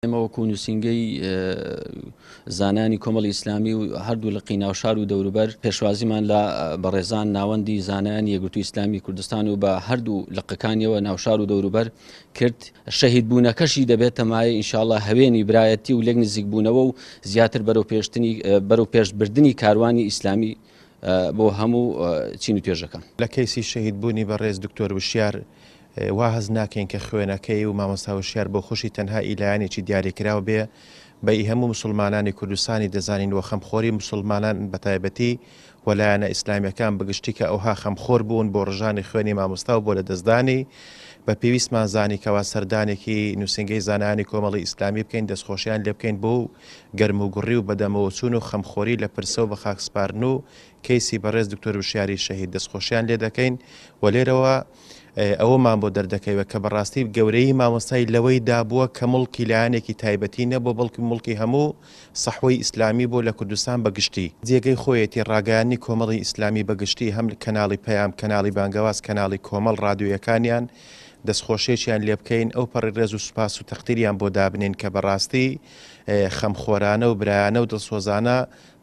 ئێمە وەکو نووسینگەی زانایانی کۆمەڵی ئیسلامی و هەردوو لقی ناوشار و دەوروبەر پێشوازیمان لە بەڕێزان ناوەندی زانایانی یەکگرتووی ئیسلامی کوردستان و بە هەردوو لقەکانیەوە ناوشار و دەوروبەر کرد، شەهید بوونەکەشی دەبێتە مایەی ان شاء اللە هەوێنی برایەتی و لێک نزیک بوونەوە و زیاتر بەرەو پێشتنی بەرەو پێش بردنی کاروانی ئیسلامی بۆ هەموو چین و توێژەکان. لە کەیسی شەهید بوونی بەڕێز دکتۆر وشیار وا هەست ناکەین کە خوێنەکەی و مامۆستا وشیار بۆ خوشی تەنها ئی لایەنێکی دیاریکراو بێ بە ئی هەموو موسوڵمانانی کوردستانی دەزانین وە خەمخۆری موسوڵمانان بەتایبەتی و لایەنە ئیسلامیەکان بەگشتی کە ئەوها خەمخۆر بوون بۆ ڕژانی خوێنی مامۆستا و بۆ لەدەستدانی بە پێویستمان زانی کەوا سەردانێکی نووسینگەی زانایانی کۆمەڵی ئیسلامی بکەین دەستخۆشیان لێ بکەین بۆ گەرموگوڕی و بەدەمەوەچوون و خەمخۆری لە پرسە و بەخاکسپاردن و کەیسی بەڕێز دکتۆر وشیاری شەهید دەستخۆشیان لێ دەکەین و لێرەوە ئەوەمان بۆ دەردەکەوێت کە بەڕاستی گەورەیی مامۆستای لەوەی دابووە کە موڵکی لایەنێکی تایبەتی نەبووە بەڵکو موڵکی هەموو سەحوەی ئیسلامی بووە لە کوردستان بە گشتی. جێگەی خۆیەتی ڕاگەیاندنی کۆمەڵی ئیسلامی بە گشتی هەم کەناڵی پەیام، کەناڵی بانگەواز، کەناڵی کۆمەڵ، ڕادیۆیەکانیان دەستخۆشیەکیان لێ بکەین، ئەو پەڕی ڕێز و سوپاس و تەقدیریان بۆ دابنێین کە بەڕاستی خەمخۆرانە و برایانە و دڵسۆزانە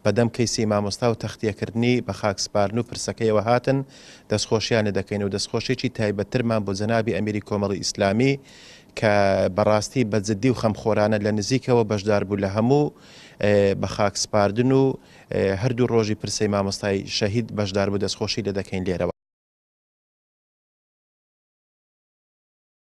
بەدەم کەیسی مامۆستا و تەختیەکردنی بە خاک سپاردن و پرسەکەیەوە هاتن، دەستخۆشیان لێ دەکەین و دەستخۆشیەکی تایبەتترمان بۆ جەنابی ئەمیری کۆمەڵی ئیسلامی کە بەڕاستی بە جدی و خەمخۆرانە لە نزیکەوە بەشدار بوو لە هەموو بە خاک سپاردن و هەردوو ڕۆژی پرسەی مامۆستای شەهید بەشدار بوو دەستخۆشی لێ دەکەین لێرەوە.